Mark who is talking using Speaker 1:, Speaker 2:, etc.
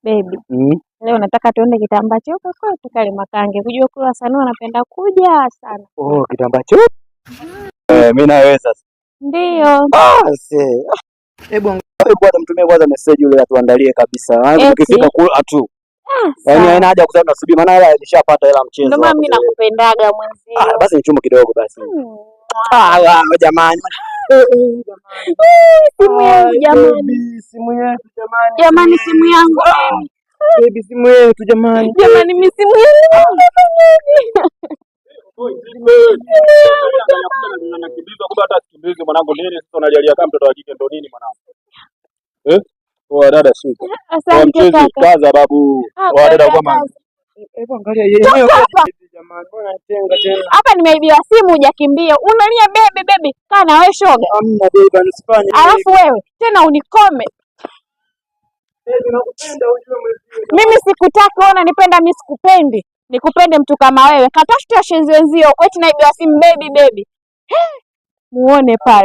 Speaker 1: Baby, leo nataka tuende Kitambaa Cheupe kule tukale makange. Kujua kule wasanii wanapenda kuja sana.
Speaker 2: Oh, Kitambaa Cheupe. Eh, mimi na wewe sasa.
Speaker 1: Ndio.
Speaker 2: Ah, see. Hebu kwanza mtumie kwanza message yule atuandalie kabisa. Maana tukifika kule atu. Yaani haina haja kusema tunasubiri, maana hela nishapata hela mchezo.
Speaker 1: Ndio maana mimi nakupendaga mwenzio.
Speaker 2: Ah, basi ni chumo kidogo basi. Ah, jamani.
Speaker 1: Simu yangu jamani.
Speaker 2: Simu yetu jamani.
Speaker 1: Jamani, simu yangu.
Speaker 2: Baby, simu yetu jamani.
Speaker 1: Jamani, mimi simu yangu.
Speaker 3: Nakimbizwa kumbe hata sikimbizwi mwanangu, nini sasa unalialia kama mtoto wa kike ndo nini mwanangu? Eh? Poa dada, shuka. Poa
Speaker 1: Asante
Speaker 3: mchezi,
Speaker 1: kaka.
Speaker 3: kaza babu.
Speaker 1: Ah,
Speaker 3: Poa dada
Speaker 1: kweli
Speaker 3: kama
Speaker 1: kaza.
Speaker 2: Hebu angalia yenyewe. Jamani, mbona tenga tena?
Speaker 1: Hapa nimeibiwa simu, hujakimbia. Unalia baby baby. Kaa na wewe shoga.
Speaker 2: Hamna baby, nisifanye.
Speaker 1: Alafu wewe tena unikome.
Speaker 2: Baby, nakupenda ujue mwenzio.
Speaker 1: Mimi sikutaki, wewe unanipenda, mimi sikupendi. Nikupende mtu kama wewe? Katafute washenzi wenzio huko, eti naibiwa simu baby baby. Muone pale.